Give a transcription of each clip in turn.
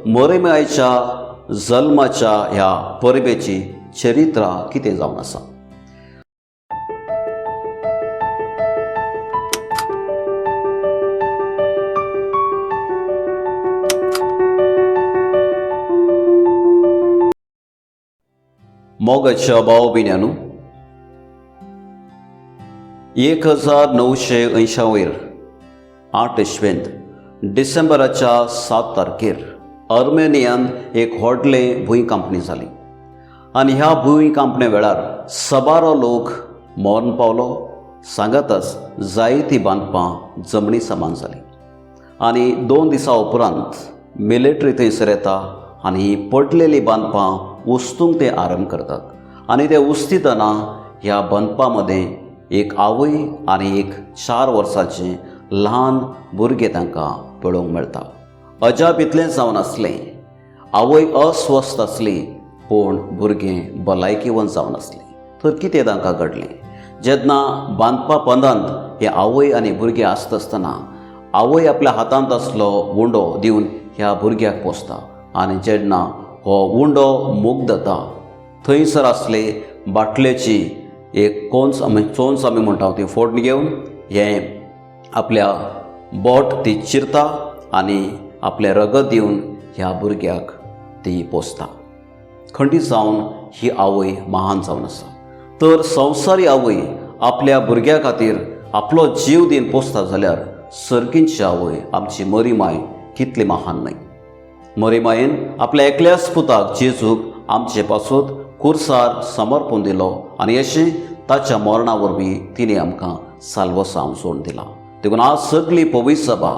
मरिमायच्या जल्माच्या ह्या परबेची चरित्रां कितें जावन आसा. मोगाच्या भाव भयण्यांनो, 1980 वयर 8 इस्वेंत डिसेंबराच्या 7 तारखेर आर्मेनियान एक व्हडलें भूंयकांपणी जाली आनी ह्या भूंयकांपणे वेळार सबारो लोक मरण पावलो. सांगातच जायतीं बांदपां जमनी समान जालीं आनी 2 दिसां उपरांत मिलिटरी थंयसर येता आनी ही पडलेलीं बांदपां उस्तूंक ते आरंभ करतात आनी ते उस्तितना ह्या बांदपां मदें एक आवय आनी एक 4 वर्सांचें ल्हान भुरगें तांकां पळोवंक मेळटा. अजाप इतलेंच जावन आसलें, आवय अस्वस्थ आसली पूण भुरगें भलायकेवंत जावन आसलें. तर कितें तांकां घडलें? जेन्ना बांदपा पंदांत हे आवय आनी भुरगें आसता आसतना आवय आपल्या हातांत आसलो उंडो दिवन ह्या भुरग्याक पोसता आनी जेन्ना हो उंडो मुग्ध जाता थंयसर आसले बाटलेची एक कोंच आमी चोंच आमी म्हणटा ती फोडणी घेवन हें आपल्या बोट ती चिरता आनी आपलें रगत दिवन ह्या भुरग्याक ती पोसता. खंडीत जावन ही आवय महान जावन आसा. तर संवसारी आवय आपल्या भुरग्या खातीर आपलो जीव दिवन पोसता जाल्यार सर्गींची आवय आमची मरीमाय कितली महान न्हय? मरीमायेन आपल्या एकल्याच पुताक जेजूक आमचे पासत कुर्सार समर्पण दिलो आनी अशें ताच्या मरणा वरवीं तिणें आमकां साल्वसांव जोडून दिलां. देखून आज सगळी पवित्र सभा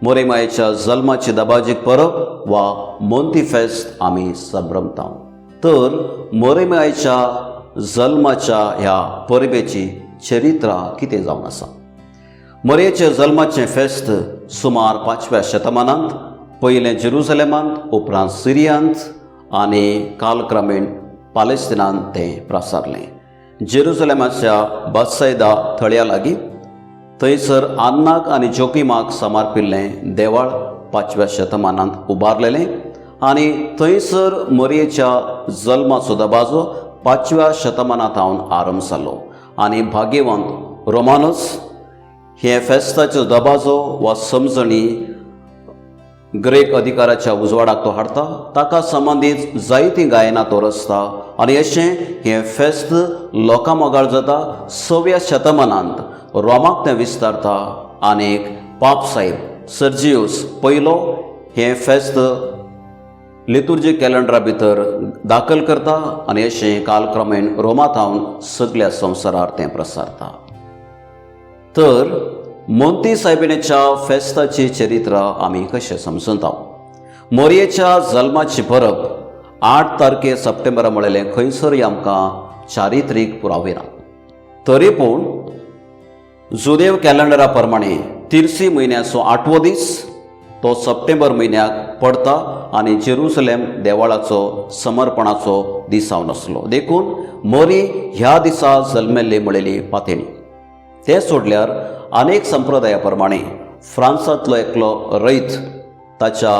मरीमायेच्या जल्माची दबाजीक परब वा मोंती फेस्त आमी संभ्रमता. तर मरीमायेच्या जल्माच्या ह्या परबेची चरित्रां कितें जावन आसा? मरयेच्या जल्माचें फेस्त सुमार 5व्या शतमानांत पयलें जेरुजलेमांत, उपरांत सिरियांत आनी कालक्रमेण पालेस्तिनांत तें प्रसारलें. जेरुजलेमाच्या बादसायदा थळ्या लागीं थंयसर आन्नाक आनी जोकीमाक समर्पिल्लें देवाळ 5व्या शतमानांत उबारलेलें आनी थंयसर मरयेच्या जल्माचो दबाजो 5व्या शतमानांत हावन आरंभ जालो आनी भाग्यवंत रोमानस हे फेस्ताचो दबाजो वा समजणी ग्रेक अधिकाराच्या उजवाडाक तो हाडटा. ताका संबंदीत जायतीं गायनां तो रचता आनी अशें हें फेस्त लोकां मोगाळ जाता. 6व्या शतमानांत रोमाक तें विस्तारता आनी पाप साहेब सर्जियूस पयलो हें फेस्त लितुर्जी कॅलेंडरा भितर दाखल करता आनी अशें कालक्रमेण रोमा थावन सगल्या संवसारार तें प्रसारता. तर मोंती सायबिणीच्या फेस्ताची चरित्र आमी कशें समजता? मोरयेच्या जल्माची परब 8 तारखे सप्टेंबरा म्हणलें खंयसरूय आमकां चारित्रीक पुरावे ना. तरी पूण जुदेव कॅलेंडरा प्रमाणे तिरसी म्हयन्याचो 8वो दीस तो सप्टेंबर म्हयन्याक पडता आनी जेरुसलेम देवाळाचो समर्पणाचो दीस जावन आसलो. देखून मोरी ह्या दिसा जल्मेल्ली म्हणलेली पातेणी. तें सोडल्यार अनेक संप्रदाया प्रमाणे फ्रांसांतलो एकलो रैत ताच्या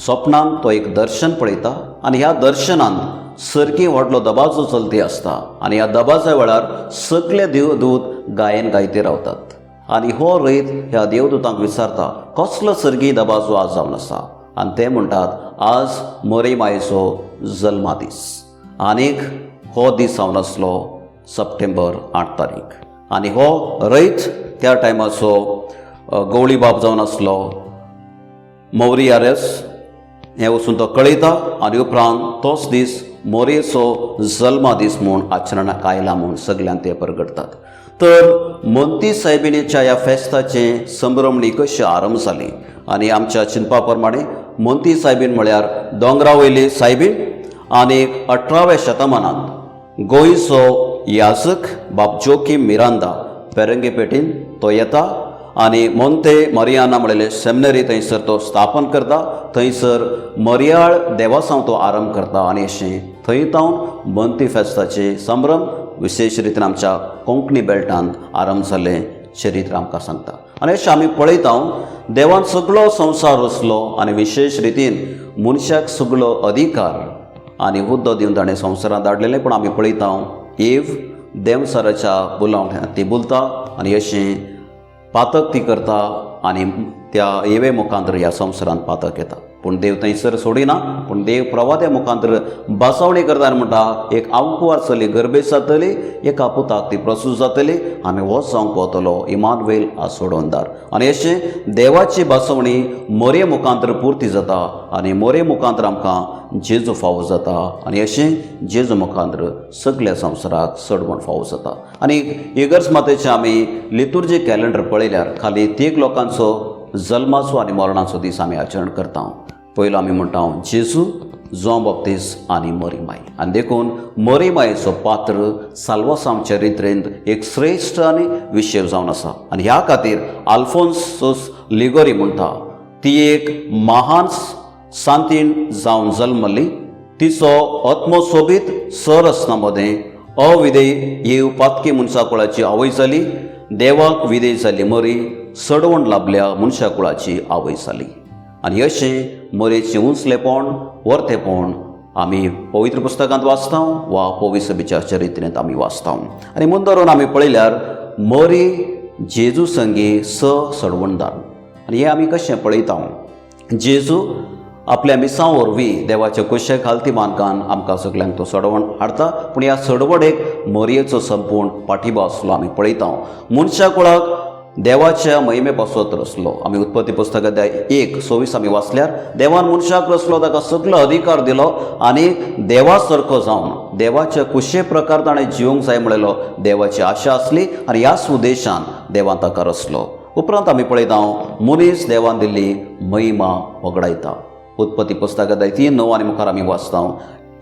स्वप्नान तो एक दर्शन पळयता आनी ह्या दर्शनान सरकी व्हडलो दबाजो चलती आसता आनी ह्या दबाज्या वेळार सगळे देवदूत गायन गायते रावतात आनी हो रैत ह्या देवदूतांक विचारता कसलो सर्गी दबाजो आज जावन आसा आनी ते म्हणटात आज मरी मायेचो जल्मा दीस. आनीक हो दीस जावन आसलो सप्टेंबर 8 तारीख आनी हो रैत त्या टायमाचो गवळी बाब जावन आसलो मौरी आरस हें वचून तो कळयता आनी उपरांत तोच दीस मोरयेचो जल्मा दीस म्हूण आचरणाक आयला म्हूण सगल्यांक ते परगटतात. तर मोंती सायबिणीच्या ह्या फेस्ताचें संभ्रमणी कशी आरंभ जाली आनी आमच्या चिंतपा प्रमाणे मोंती सायबीण म्हळ्यार दोंगरा वयली सायबीण आनी 18व्या शतमानांत गोंयचो याजक बाब जोकीम मिरांदा पेरंगेपेटीन तो येता आनी मोंते मरियाना म्हणलेले सेमिनरी थंयसर तो स्थापन करता. थंयसर मरियाळ देवासांव तो आरंभ करता आनी अशें थंय तावन मोंती फेस्ताचे संभ्रम विशेश रितीन आमच्या कोंकणी बेल्टांत आरंभ जाल्लें चरित्र आमकां सांगता. आनी अशें आमी पळयता, देवान सगळो संवसार रचलो आनी विशेश रितीन मनशाक सगळो अधिकार आनी हुद्दो दिवन ताणें संवसारांत धाडलेलें. पूण आमी पळयता, एव देंवचाराच्या बुलावण्यान ती बोलता आनी अशें पातक ती करता आनी त्या एवे मुखांतर ह्या संवसारांत पातक येता. पूण देव थंयसर सोडिना, पूण देव प्रवाद्या मुखांतर बसावणी करता आनी म्हणटा, एक आवकुवार चली गर्भेस्त जातली, एका पुताक ती प्रसूत जातली आनी हो जावंक पावतलो इमानुएल हा सोडवणदार. आनी अशें देवाची बसवणी मोरये मुखांतर पुर्ती जाता आनी मोरये मुखांतर आमकां जेजू फावो जाता आनी अशें जेजू मुखांतर सगल्या संवसाराक सडवण फावो जाता. आनी इगर्ज मातेचें आमी लितुर्जी कॅलेंडर पळयल्यार खाली तीग लोकांचो जल्माचो आनी मरणाचो दीस आमी आचरण करता. पयलो आमी म्हणटा जेजू, जुआंव बाप्तीस आनी मरी माई. आनी देखून मरी मायेचो पात्र साल्वासांव चरित्रेंत एक श्रेश्ठ आनी विशय जावन आसा. आनी ह्या खातीर आल्फोन्सोस लिगोरी म्हणटा, ती एक महान सांतीण जावन जल्मली, तिचो आत्मसोबीत सरसना मदें अविधेय येव पातकी मनशा कुळाची आवय जाली. देवाक विधेय जाल्ली मरी सडवण लाभल्या मनशा कुळाची आवय जाली. आनी अशें मरेचें उंचलेपण वर्तेपण आमी पवित्र पुस्तकांत वाचता वा पवित्र चरित्रेंत आमी वाचता. आनी मुंदरून आमी पळयल्यार मरी जेजू संगी स सडवणदार. आनी हें आमी कशें पळयता, जेजू आपल्या मिसां वरवीं देवाच्या कुशे खालती मानकान आमकां सगल्यांक तो सडवण हाडटा. पूण ह्या सडवणेक मरयेचो संपूर्ण पाठिंबो आसलो आमी पळयता. मनशा कुळाक देवाच्या महिमे पासत रचलो. आमी उत्पत्ती पुस्तक अध्याय 1:26 आमी वाचल्यार देवान मनशाक रचलो, ताका सगलो अधिकार दिलो आनी देवा सारको जावन देवाच्या कुशे प्रकार ताणें जिवंक जाय म्हणलेलो देवाची आशा आसली आनी ह्याच उद्देशान देवान ताका रचलो. उपरांत आमी पळयता, मनीस देवान दिल्ली महिमा वगडायता. उत्पत्ती पुस्तक अध्याय 3:9 आनी मुखार आमी वाचता,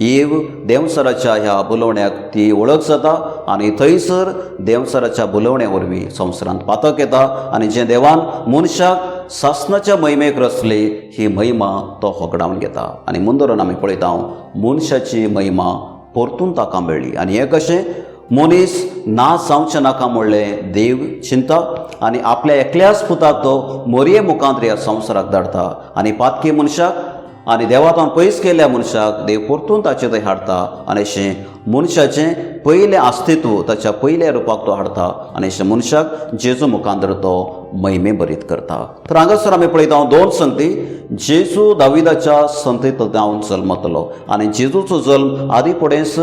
एव देंवचाराच्या ह्या बोलोवण्याक ती वळख जाता आनी थंयसर देंवचाराच्या बोलोवण्या वरवीं संवसारांत पातक येता आनी जें देवान मनशाक सासनाच्या महिमेक रचली ही महिमा तो होगडावन घेता. आनी मुंदरून आमी पळयता, मनशाची महिमा परतून ताका मेळ्ळी. आनी हें कशें मनीस ना जावचें नाका म्हणलें देव चिंता आनी आपल्या एकल्याच पुताक तो मोरये मुखांत ह्या संवसाराक धाडटा आनी पातकी मनशाक आनी देवातान पयस केल्ल्या मनशाक देव परतून ताचे थंय हाडटा आनी अशें मनशाचें पयलें अस्तित्व ताच्या पयल्या रुपाक तो हाडटा आनी अशें मनशाक जेजू मुखांतर तो महिमे भरीत करता. तर हांगासर आमी पळयता दोन संगती. जेजू दाविदाच्या संतीत जावन जल्मतलो आनी जेजूचो जल्म आदी फुडेंच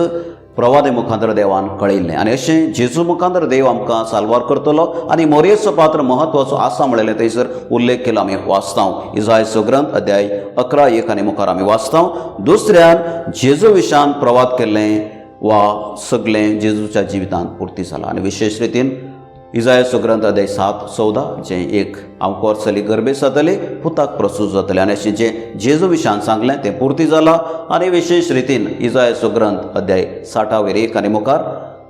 प्रवादे मुखांतर देवान कळयल्लें आनी अशें जेजू मुखांतर देव आमकां साल्वार करतलो आनी मोरयेचो पात्र म्हत्वाचो आसा म्हणलेलें थंयसर उल्लेख केलो आमी वाचता. इजायचो ग्रंथ अध्याय 11:1 आनी मुखार आमी वाचता. दुसऱ्यान जेजू विशान प्रवाद केल्लें वा सगळें जेजूच्या जिवितांत पुर्ती जाला. आनी विशेश रितीन इजायाचो ग्रंथ अध्याय 7:14, जें एक आंकोर चली गर्भेस्त जातली, पुताक प्रसूत जातले आनी अशें जें जेजू विशान सांगलें तें पुर्ती जाला. आनी विशेश रितीन इजायाचो ग्रंथ अध्याय 60 1 आनी मुखार,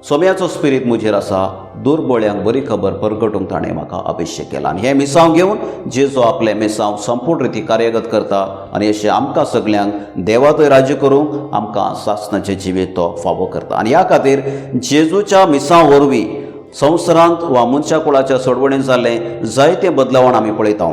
सोम्याचो स्पिरीत म्हजेर आसा, दुर्बळ्यांक बरी खबर परगटूंक ताणें म्हाका अभिशेक केला. आनी हें मिसांव घेवन जेजू आपलें मिसांव संपूर्ण रिती कार्यगत करता आनी अशें आमकां सगल्यांक देवातय राज्य करूंक आमकां सासनाचें जिवीत तो फावो करता. आनी ह्या खातीर जेजूच्या मिसांव वरवीं संवसारांत वा मनशा कुळाच्या सोडवणेन जाल्लें जायतें बदलावण आमी पळयता.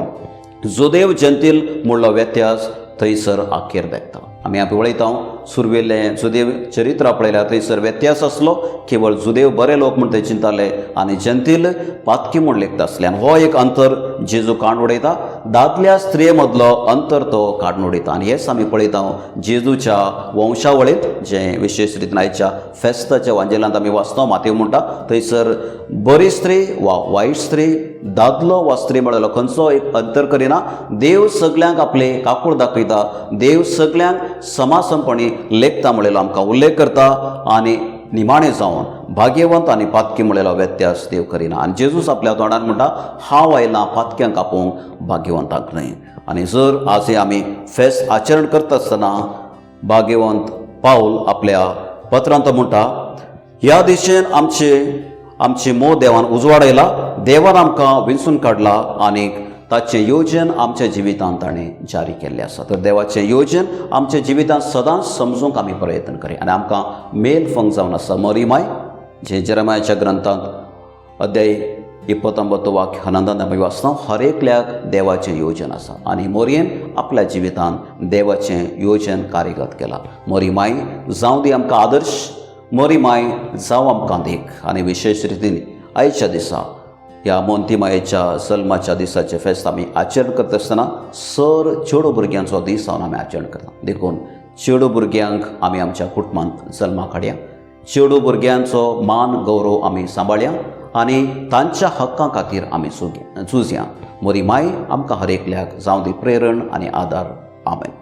जुदेव जंतील म्हणलो व्यत्यास थंयसर आखेर देखता आमी. आमी पळयता, सुरवेल्लें जुदेव चरित्र पळयल्यार थंयसर व्यत्यास आसलो. केवळ जुदेव बरे लोक म्हण ते चिंताले आनी जंतील पातकी म्हूण लेखता आसले. आनी हो एक अंतर जेजू काडून उडयता. दादल्या स्त्रिये मदलो अंतर तो काडून उडयता. आनी हेच आमी पळयता जेजूच्या वंशावळींत, जें विशेश रितीन आयच्या फेस्ताच्या वांजेलांत आमी वाचता. मातेव म्हणटा, थंयसर बरी स्त्री वा वायट स्त्री, दादलो वा स्त्री म्हणलो खंयचो एक अंतर करिना. देव सगल्यांक आपले काकूळ दाखयता, देव सगल्यांक समासमपणी लेखता म्हणलेलो आमकां उल्लेख करता. आनी निमाणें जावन भाग्यवंत आनी पातकी म्हणलेलो व्यत्यास देव करिना. आनी जेजूस आपल्या तोंडान म्हणटा, हांव आयलां पातक्यांक आपोवंक, भाग्यवंतांक न्हय. आनी जर आज हे आमी फेस्त आचरण करता आसतना भाग्यवंत पावल आपल्या पत्रांत म्हणटा, ह्या दिशेन आमचे आमचे मोह देवान उजवाडायला. देवान आमकां विंचून काडला आनी ताचें योजन आमच्या जिवितांत ताणें जारी केल्लें आसा. तर देवाचें योजन आमच्या जिवितांत सदांच समजूंक आमी प्रयत्न करूया. आनी आमकां मेल फंग जावन आसा मरी माय, जे जेरमायाच्या ग्रंथांत अध्याय 29 वाक्य 11 आमी वाचता, हर एकल्याक देवाचें योजन आसा आनी मोरयेन आपल्या जिवितांत देवाचें योजन कार्यगत केलां. मोरी माय जावं दी आमकां आदर्श, मोरी माय जावं आमकां देख. आनी विशेश रितीन आयच्या दिसा ह्या मोंती मायेच्या जल्माच्या दिसाचें फेस्त आमी आचरण करता आसतना सर चेडो भुरग्यांचो दीस जावन आमी आचरण करता. देखून चेडो भुरग्यांक आमी आमच्या कुटुंबांत जल्माक हाडया, चेडू भुरग्यांचो मान गौरव आमी सांबाळया आनी तांच्या हक्कां खातीर आमी झुजया. मोरी माय आमकां हर एकल्याक जावं दी प्रेरण आनी आदार. आमेन.